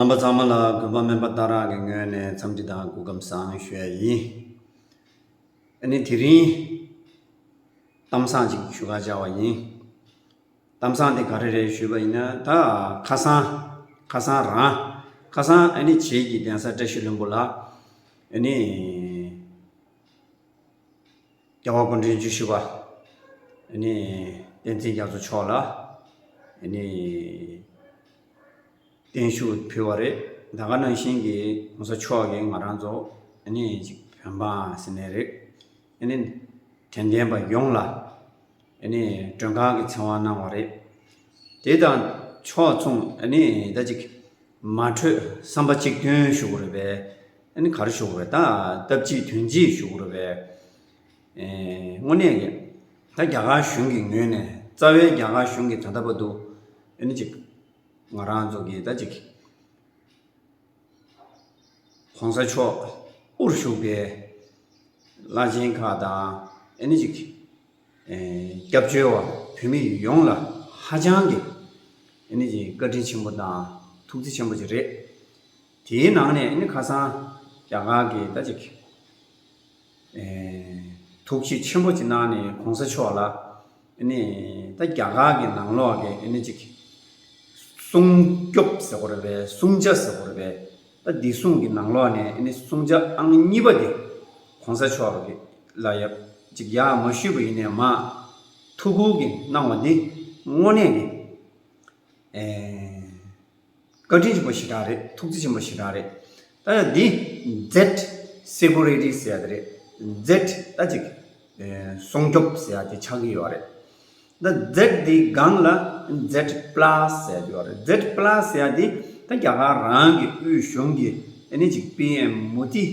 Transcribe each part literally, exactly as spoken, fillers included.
རྣམ་པ་ཚང་མ་ལ་གུས་པ་སྨན་པ་སྟག་རག་གི་ངོས་ནས་འཚམས་འདྲི་དང་སྐུ་ཁམས་བཟང་ཞུ་ཡ་ཡིན། ཨ་ནི་དེ་རིང་གཏམ་བཟང་ཅིག་ཞུ་ག་བཅར་བ་ཡིན། གཏམ་བཟང་དེ་ག་རེ་རེད་ཞུས་པ་ཡིན་ན། ད་ཁ་སང་ཁ་སང་རང་ཁ་སང་ཨ་ནི་བྱེས་ཀྱི་གདན་ས་བཀྲ་ཤིས་ལྷུན་པོ་ལ་ཨ་ནི། རྒྱལ་བ་སྐུ་ཕྲེང་བཅུ་བཞི་པ་ཨ་ནི་བསྟན་འཛིན་རྒྱ་མཚོ་མཆོག་ལ་ཨ་ནི་བརྟན་བཞུགས་ཕུལ་བ་རེད། ད་ག་ནང་བཞིན་གྱི་གོང་ས་མཆོག་གིས་ང་རང་ཚོ་ཨ་ནི་ཅིག་བོད་འབངས་ཟེར་ནའི་རེད། ཨ་ནི་དྲན་རྟེན་པ་ཡོངས་ལ་ཨ་ནི་མགྲོན་ཁང་གི་ཚེ་དབང་གནང་བ་རེད། དེ་དང་ཕྱོགས་མཚུངས་ཨ་ནི་ད་ཅིག་མ་གྲོས་བསམ་པ་གཅིག་མཐུན་ཞུ་དགོས་རེད་པས། ཨ་ནི་ག་རེ་ཞུ་དགོས་རེད། ད་སྟབས་གཅིག་དོན་གཅིག་ཞུ་དགོས་རེད་པས། ཨེ། དངོས་གནས་ཀྱི་ད་རྒྱ་གར་གཞུང་གི་ངོས་ནས་རྩ་བའི་རྒྱ་གར་གཞུང་གི་ད་ལྟ་བར་དུ་ཨ་ནི་ཅིག་ང་རང་ཚོ་གི་ད་ཅིག་གོང་ས་མཆོག་དབུར་བཞུགས་པའི་བླ་ཆེན་ཁག་དང་ཨ་ནི་ཅིག་ཨེ། སྐྱབས་བཅོལ་བ་བོད་མི་ཡོངས་ལ་ཧ་ཅང་གི་ཨ་ནི་ཅིག་བཀའ་དྲིན་ཆེན་པོ་དང་ཐུགས་རྗེ་ཆེན་པོ་ཅིག་རེད། དེའི་ནང་ནས་ཨ་ནི་ཁ་སང་རྒྱ་གར་གྱི་ད་ཅིག་ཨེ། ཐུགས་རྗེ་ཆེན་པོ་ཅིག་གནང་ནས་གོང་ས་མཆོག་ལ་ཨ་ནི་ད་རྒྱ་གར་གྱི་ནང་ལོགས་ཀྱི་ཨ་ནི་ཅིག་སྲུང་སྐྱོབ་ཟེར་དགོས་རེད་པས། སྲུང་བྱ་ཟེར་དགོས་རེད་པས། ད་བདེ་སྲུང་གི་ནང་ལོགས་ནས་ཨ་ནི་སྲུང་བྱ་ཨང་གཉིས་པ་དེ་གོང་ས་མཆོག་གི་ལ་ཡ་ཅིག་ཡར་མ་ཞུས་པ་ཡིན་ནའི་མར་ཐུགས་ཁུར་གྱིས་གནང་བ་འདི་དངོས་གནས་ཀྱི་ཨེ། བཀའ་དྲིན་ཆེན་པོ་ཞེ་དྲག་རེད། ཐུགས་རྗེ་ཆེན་པོ་ཞེ་དྲག་རེད། ད་ཡང་འདི་Z security ཟེར་ཡ་དེ་རེད། Z ད་ཅིག་ཨེ། སྲུང་སྐྱོབ་ཟེར་ཡ་དེ་ཆགས་ཀྱི་ཡོད་རེད། ད་Z འདི་སྒང་ལ་Z plus ཟེར་ཡ་དེ་ཡོད་རེད། Z plus ཟེར་ཡ་དེ་ད་རྒྱ་གར་རང་གི་དབུས་གཞུང་གི་ཨ་ནི་ཅིག་པི་ཨེམ་མོ་དི་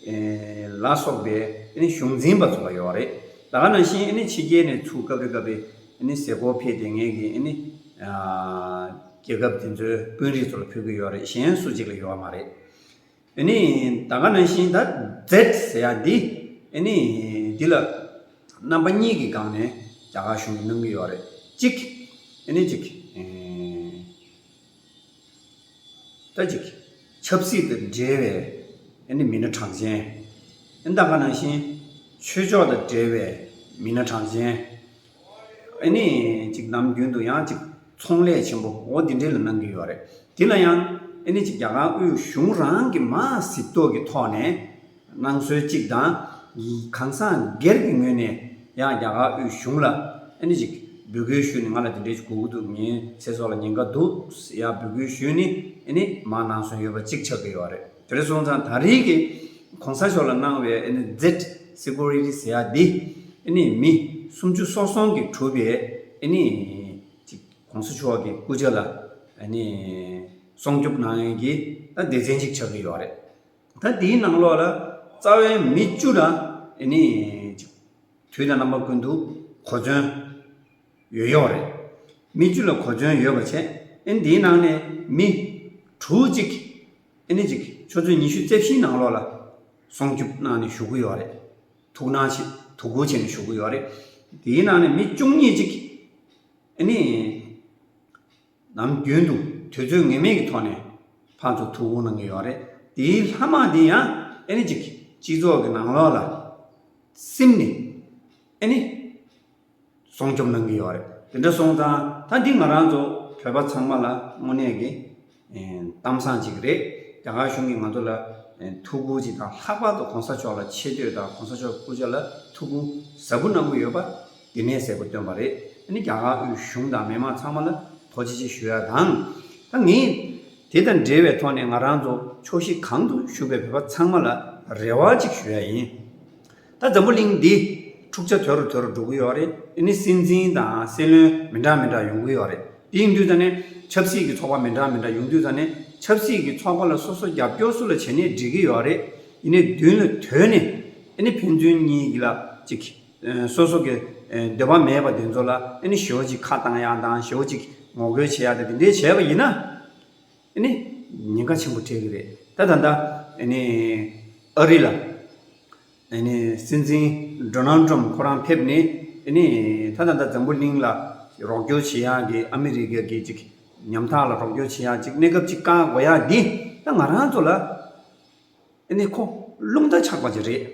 ལ་སོགས་པའི་ཨ་ནི་གཞུང་འཛིན་པ་ཚོ་ལ་ཡོད་རེད། ད་ག་ནང་བཞིན་ཨ་ནི་ཕྱི་རྒྱལ་ནས་ཚུར་སྐབས་རེ་སྐབས་རེ་ཨ་ནི་ཟས་སྐོར་ཕེབས་བསྡད་མཁན་གྱི་ཨ་ནི་རྒྱལ་ཁབ་དེ་ཚོའི་དཔོན་རིགས་ཚོ་ལ་ཕུལ་གྱི་ཡོད་རེད། གཞན་སུ་གཅིག་ལ་ཡོད་མ་རེད། ཨ་ནི་ད་ག་ནང་བཞིན་ད་Z ཟེར་ཡ་འདི་ཨ་ནི་འདི་ལ་རྣམ་པ་གཉིས་ཀྱི་སྒང་ནས་རྒྱ་གར་གཞུང་གིས་གནང་གི་ཡོད་རེད། གཅིག་ཨ་ནི་གཅིག་ཨེ། ད་ཅིག་ཆབ་སྲིད་དང་འབྲེལ་བའི་ཨ་ནི་མི་སྣ་གྲགས་ཅན། ཨ་ནི་ད་ག་ནང་བཞིན་ཆོས་ཕྱོགས་དང་འབྲེལ་བའི་མི་སྣ་གྲགས་ཅན། ཨ་ནི་ཅིག་ནམ་རྒྱུན་དུ་ཡང་ཅིག་ཚོང་ལས་ཆེན་པོ་འོ་འདི་འདྲས་ལ་གནང་གི་ཡོད་རེད། འདི་ལ་ཡང་ཨ་ནི་ཅིག་རྒྱ་གར་དབུས་གཞུང་རང་གི་མ་གཟིགས་རྟོག་གི་ཐོག་ནས་གནང་སྲོལ་གཅིག་དང་། གང་ཟག་སྒེར་གྱི་ངོས་ནས་ཡང་རྒྱ་གར་དབུས་གཞུང་ལ་ཨ་ནི་ཅིག་འབོད་སྐུལ་ཞུས་ནས། ང་ལ་དེ་འདྲའི་དགོས་ཀྱི་འདུག་ངའི་ཚེ་སྲོག་ལ་ཉེན་ཁ་འདུག་ཡ་འབོད་སྐུལ་ཞུས་ནས་ཨ་ནི་མར་གནང་སྲོལ་ཡོད་པ་གཅིག་ཆགས་ཀྱི་ཡོད་རེད། དེ་འདྲ་སོང་ཙང་ད་རེས་ཀྱི་གོང་ས་མཆོག་ལ་གནང་བའི་ཨ་ནི་Z security ཟེར་ཡ་འདི་ཨ་ནི་མི་སུམ་ཅུ་སོ་གསུམ་གྱིས་གྲུབ་པའི་ཨ་ནི་ཅིག་གོང་ས་མཆོག་གི་སྐུ་ཕྱྭ་ལ་ཨ་ནི་སྲུང་སྐྱོབ་གནང་མཁན་གྱི་ད་སྡེ་ཚན་ཅིག་ཆགས་ཀྱི་ཡོད་རེད། ད་དེའི་ནང་ལོགས་ལ་རྩ་བའི་མི་བཅུ་ལ་ཨ་ནི་ཅིག་དུས་དང་རྣམ་པ་ཀུན་ཏུ་གོ་མཚོན་ཡོད་ཡོད་རེད། མི་བཅུ་ལ་གོ་མཚོན་ཡོད་པ་བྱས། ཨ་ནི་དེའི་ནང་ནས་མི་དྲུག་ཅིག་ཨ་ནི་ཅིག་ཆུ་ཚོད་ཉི་ཤུ་རྩ་བཞིའི་ནང་ལོགས་ལ་སྲུང་སྐྱོབ་གནང་ནས་བཞུགས་ཀྱི་ཡོད་རེད། ཐུགས་སྣང་བྱེད་ཐུགས་ཁུར་བྱས་ནས་བཞུགས་ཀྱི་ཡོད་རེད། དེའི་ནང་ནས་མི་བཅུ་གཉིས་ཅིག་ཨ་ནི་ནམ་རྒྱུན་དུ་དུས་ཚོད་ངེས་མེད་ཀྱི་ཐོག་ནས་ཕར་ཚུར་ཐུགས་ཁུར་གནང་གི་ཡོད་རེད། དེའི་ལྷག་མ་དེ་ཡང་ཨ་ནི་ཅིག་སྤྱི་ཚོགས་ཀྱི་ནང་ལོགས་ལ་སིམ་ནས་ཨ་ནི་སྲུང་སྐྱོབ་གནང་གི་ཡོད་རེད། དེ་འདྲ་སོང་ཙང་ད་འདི་ང་རང་ཚོ་བོད་པ་ཚང་མ་ལ་དངོས་གནས་ཀྱི་གཏམ་བཟང་ཅིག་རེད། རྒྱ་གར་གཞུང་གིས་ང་ཚོ་ལ་ཐུགས་ཁུར་ཅིག་དང་། ལྷག་པར་དུ་གོང་ས་མཆོག་ལ་ཆེ་བསྟོད་དང་གོང་ས་མཆོག་སྐུ་ཕྱྭ་ལ་ཐུགས་ཁུར་ཟབ་པོ་གནང་གི་ཡོད་པ་འདི་ནས་གསལ་པོ་སྟོན་པ་རེད། ཨ་ནི་རྒྱ་གར་དབུས་གཞུང་དང་མི་མང་ཚང་མ་ལ་ཐུགས་རྗེ་ཆེ་ཞུ་ཡ་དང་། ད་ངས་དེ་དང་འབྲེལ་བའི་ཐོག་ནས་ང་རང་ཚོ་ཕྱོགས་བཞི་གང་དུ་བཞུགས་པའི་བོད་པ་ཚང་མ་ལ་རེ་བ་ཅིག་ཞུ་ཡ་ཡིན། ད་འཛམ་བུ་གླིང་འདི་འཁྲུག་ཆ་དོད་རུ་དོད་རུ་འགྲོ་གི་ཡོད་རེད། ཨ་ནི་སྲིད་འཛིན་དང་སྲིད་བློན་མི་འདྲ་མི་འདྲ་ཡོང་གི་ཡོད་རེད། དེ་ཡིན་དུས་ད་ནི་ཆབ་སྲིད་ཀྱི་ཚོགས་པ་མི་འདྲ་མི་འདྲ་ཡོང་དུས་ད་ནི་ཆབ་སྲིད་ཀྱི་ཚོགས་པ་ལ་སོ་སོ་རྒྱབ་སྐྱོར་སུ་ལ་བྱས་ནས་འགྲིག་གི་ཡོད་རེད། ཡིན་ནའི་མདུན་ལ་དོན་ནས་ཨ་ནི་ཕན་ཚུན་གཉིས་ཀྱི་ལ་ཅིག་སོ་སོ་གི་འདོད་པ་མེད་པ་དེ་ཚོ་ལ་ཨ་ནི་ཞེ་པོ་ཅིག་ཁ་བཏང་ཡག་དང་། ཞེ་པོ་ཅིག་ངོ་རྒོལ་བྱེད་ཡག་དང་། དེ་འདྲས་བྱས་པ་ཡིན་ན། ཨ་ནི་ཉེན་ཁ་ཆེན་པོ་འཕྲད་ཀྱི་རེད། ད་ད་ལྟ་ཨ་ནི་ཨ་རི་ལ་ཨ་ནི་སྲིད་འཛིན་ཌོ་ནལ་ཌི་ཊརམ་ཕི་ཁོ་རང་ཕེབས་ནས། ཨ་ནི་ད་ད་ལྟ་འཛམ་བུ་གླིང་ལ་རོགས་སྐྱོར་བྱེད་ཡག་གི་ཨ་མི་རི་ཀ་གི་ཅིག་ ཉམ་ཐག་ལ་རོགས་སྐྱོར་བྱེད་ཡག་ཅིག་གནས་སྐབས་ཅིག་བཀག་དགོས་ཡག་འདི་ད་ང་རང་ཚོ་ལ་ཨ་ནི་ཁོ་རླུང་རྟ་ཆག་པ་ཅིག་རེད།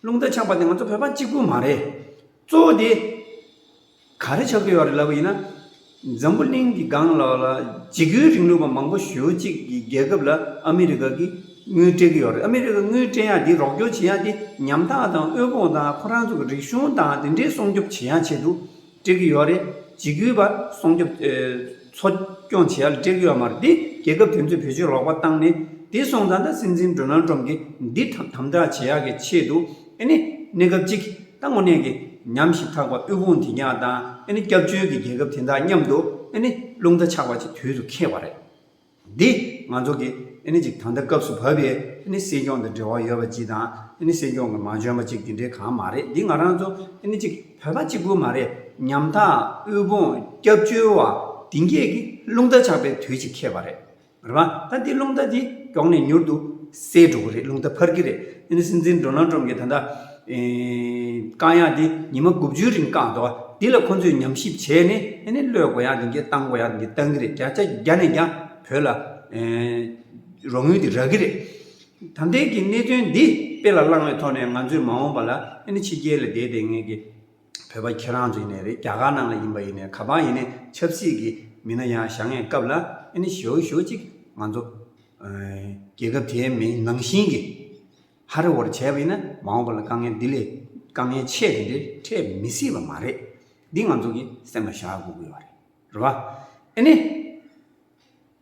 རླུང་རྟ་ཆག་པ་དེ་ང་ཚོ་བོད་པ་གཅིག་པུ་མ་རེད། གཙོ་བོ་དེ་ག་རེ་ཆགས་ཀྱི་ཡོད་རེད་ལབ་པ་ཡིན་ན། འཛམ་བུ་གླིང་གི་སྒང་ལ་ལ་འཇིགས་སྐུལ་རིང་ལུགས་པ་མང་པོ་ཞེ་པོ་ཅིག་གི་རྒྱལ་ཁབ་ལ་ཨ་མི་རི་ཀ་གིས་དངུལ་སྤྲད་ཀྱི་ཡོད་རེད། ཨ་མི་རི་ཀ་དངུལ་སྤྲད་ཡག་དེ་རོགས་སྐྱོར་བྱེད་ཡག་དེ་ཉམ་ཐག་དང་དབུལ་ཕོངས་དང་ཁོ་རང་ཚོ་གི་རིག་གཞུང་དང་དེ་འདྲའི་སྲུང་སྐྱོབ་བྱེད་ཡག་ཆེད་དུ་སྤྲད་ཀྱི་ཡོད་རེད། འཇིགས་སྐུལ་པ་སྲུང་སྐྱོབ་ཨེ། འཚོ་སྐྱོང་བྱེད་ཡག་ལ་སྤྲད་ཀྱི་ཡོད་མ་རེད། དེ་རྒྱལ་ཁབ་དེ་ཚོས་བེད་སྤྱོད་ལོག་པ་བཏང་ནས་དེ་སོང་ཙང་ད་སྲིད་འཛིན་ཌོ་ནལ་ཊམ་གྱིས་འདི་དམ་དམ་དྲག་བྱེད་ཡག་གི་ཆེད་དུ་ཨ་ནི་གནས་སྐབས་གཅིག་ད་དངོས་གནས་ཀྱི་ཉམས་ཞིབ་ཐག་པ་དབུལ་ཕོངས་དེ་ཉག་དང་ཨ་ནི་སྐྱབས་བཅོལ་གྱི་རྒྱལ་ཁབ་དེ་དག་མཉམ་དུ་ཨ་ནི་རླུང་རྟ་ཆག་པ་ཅིག་དུས་སུ་འཁེལ་བ་རེད། འདི་ང་ཚོ་གི་ཨ་ནི་ཅིག་ད་ལྟ་སྐབས་སུ་བབས་པའི་ཨ་ནི་སྲིད་སྐྱོང་དང་འབྲེལ་བ་ཡོད་པ་ཅིག་དང་ཨ་ནི་སྲིད་སྐྱོང་གི་མ་འཇོན་པ་ཅིག་དེ་འདྲའི་གང་མ་རེད། འདི་ང་རང་ཚོ་ཨ་ནི་ཅིག་བོད་པ་གཅིག་པུ་མ་རེད། ཉམ་ཐག་དབུལ་ཕོངས་སྐྱབས་བཅོལ་བ་དེ་འགས་ཀྱི་རླུང་རྟ་ཆག་པའི་དུས་ཅིག་འཁེལ་བ་རེད། རེད་པ། ད་འདི་རླུང་རྟ་འདི་མགྱོགས་ནས་མྱུར་དུ་སེལ་འགྲོ་གི་རེད། རླུང་རྟ་འཕར་གི་རེད། ཨ་ནི་སྲིད་འཛིན་ཌོ་ནལ་ཊམ་གྱིས་ད་ལྟ་ཨེ། བཀག་ཡག་འདི་ཉི་མ་དགུ་བཅུའི་རིང་བཀག་འདུག་འདི་ལ་ཁོང་ཚོས་ཉམས་ཞིབ་བྱས་ནས་ཨ་ནི་གློད་དགོས་ཡག་འདི་གས་བཏང་དགོས་ཡག་འདི་གས་བཏང་གི་རེད། བརྒྱ་ཆ་བརྒྱ་ནས་བརྒྱ་བོད་ལ་ཨེ། རོགས་དངུལ་འདི་རག་གི་རེད། ད་ལྟའི་གི་གནད་དོན་འདི་དཔེ་ལ་བླངས་པའི་ཐོག་ནས་ང་ཚོས་མ་འོངས་པ་ལ་ཨ་ནི་ཕྱི་རྒྱལ་ལ་བསྡད་བསྡད་མཁན་གྱི་བོད་པ་ཁྱེད་རང་ཚོ་ཡིན་ནའི་རེད། རྒྱ་གར་ནང་ལ་ཡིན་པ་ཡིན་ནའི་ག་པར་ཡིན་ནའི་ཆབ་སྲིད་ཀྱི་མི་སྣ་ཡང་བཞག་མཁན་སྐབས་ལ་ཨ་ནི་ཞེ་པོ་ཞེ་པོ་ཅིག་ང་ཚོ་ཨེ། རྒྱལ་ཁབ་དེའི་མི་ནང་བཞིན་གྱི་ཧ་རེ་བོར་བྱས་པ་ཡིན་ན་མ་འོངས་པ་ལ་དཀའ་ངལ་འདི་ལས་དཀའ་ངལ་ཆེ་དེ་འདྲའི་འཕྲད་མི་སྲིད་པ་མ་རེད། འདི་ང་ཚོ་གི་སེམས་ལ་བཞག་དགོས་ཀྱི་ཡོད་རེད། རེད་བ། ཨ་ནི།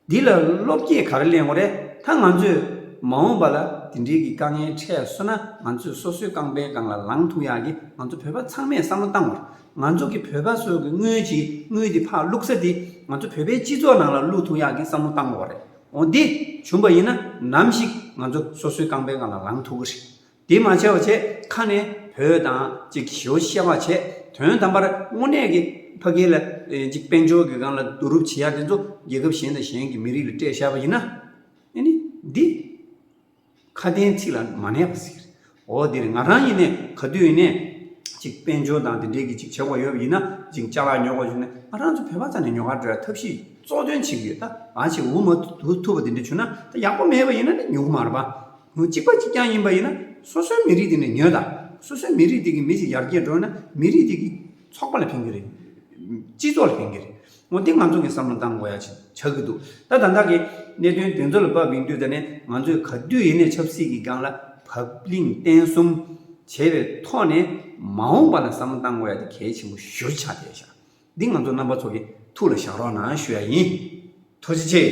འདི་ལ་བློ་སྐྱེད་ག་རེ་ལེན་དགོས་རེད། ད་ང་ཚོས་མ་འོངས་པ་ལ་དེ་འདྲའི་གི་དཀའ་ངལ་འཕྲད་སོང་ན་ང་ཚོས་སོ་སོའི་རྐང་པའི་སྒང་ལ་ལངས་ཐུབ་ཡག་གི་ང་ཚོ་བོད་པ་ཚང་མས་བསམ་བློ་བཏང་དགོས་རེད། ང་ཚོ་གི་བོད་པ་ཚོ་གི་དངུལ་གྱི་དངུལ་འདི་ཕར་བླུགས་ས་འདི་ང་ཚོ་བོད་པའི་སྤྱི་ཚོགས་ནང་ལ་བླུགས་ཐུབ་ཡག་གི་བསམ་བློ་བཏང་དགོས་རེད། འོ་འདི་བྱུང་པ་ཡིན་ན་ནམ་ཞིག་ང་ཚོ་སོ་སོའི་རྐང་པའི་སྒང་ལ་ལངས་ཐུབ་ཀྱི་རེད། དེ་མ་བྱས་པ་བྱས་ཁ་ནས་བོད་དང་ཅིག་ཞེ་པོ་བཤད་པ་བྱས་དོན་དམ་པར་དངོས་གནས་ཀྱི་ཕ་གི་ལ་ཨེ་ཅིག་དཔལ་འབྱོར་གྱི་སྒང་ལ་བསྡུ་རུབ་བྱེད་ཡ་དེ་ཚོ་རྒྱལ་ཁབ་གཞན་དང་གཞན་གྱི་མི་རིགས་ལ་སྤྲད་བཞག་པ་ཡིན་ན་ཨེ་ནི་འདི་ཁ་དན་ཚིག་ལ་མ་གནས་པ་ཟེར། འོ་དེ་རེད། ང་རང་ཡིན་ནས་ག་དུས་ཡིན་ནས་ཅིག་དཔལ་འབྱོར་དང་དེ་འདྲའི་གི་ཅིག་བྱེད་དགོས་ཡོད་པ་ཡིན་ན་ཅིག་ཅ་ལག་ཉོ་དགོས་བྱུང་ནས་ང་རང་ཚོ་བོད་པ་ཚ་ནས་ཉོ་གར་འགྲོ་ཡ་ཐབས་ཤེས་གཙོ་དོན་བྱེད་ཀྱི་ཡོད། ད་ང་ཆེ་འུ་མ་ཐུ་ཐུབ་པ་དེ་འདྲ་བྱུང་ན་ད་ཡག་པོ་མེད་པ་ཡིན་ན་ནི་ཉོ་གི་མ་རེད་པ། ངོ་གཅིག་པ་གཅིག་རྐྱང་ཡིན་པ་ཡིན་ན་སོ་སོའི་མི་རིགས་དེ་ནས་ཉོས་དང་། སོ་སོའི་མི་རིགས་དེ་གི་མི་ཞིག་ཡར་རྒྱས་འགྲོ་ན་མི་རིགས་དེ་གི་ཚོགས་པ་ལ་ཕན་གི་རེད། སྤྱི་ཚོགས་ལ་ཕན་གི་རེད། འོ་དེ་ང་ཚོ་གི་བསམ་བློ་བཏང་དགོས་ཡ་ཆ་ཆགས་ཀྱི་འདུག་ད་ད་ལྟ་གི་གནད་དོན་དེ་ཚོ་ལ་བབ་ཡིན་དུས་ད་ནས་ང་ཚོས་ག་དུས་ཡིན་ནས་ཆབ་སྲིད་ཀྱི་སྒང་ལ་བབ་བརླིང་བརྟན་གསུམ་བྱས་པའི་ཐོག་ནས་མ་འོངས་པ་ལ་བསམ་བློ་བཏང་དགོས་ཡ་དེ་གལ་ཆེན་པོ་ཞེ་པོ་ཆགས་བསྡད་ཤག་འདི་ང་ཚོ་རྣམ་པ་ཚོ་གི་ཐུགས་ལ་བཞག་རོགས་གནང་ཞུ་ཡ་ཡིན། ཐུགས་རྗེ་ཆེ།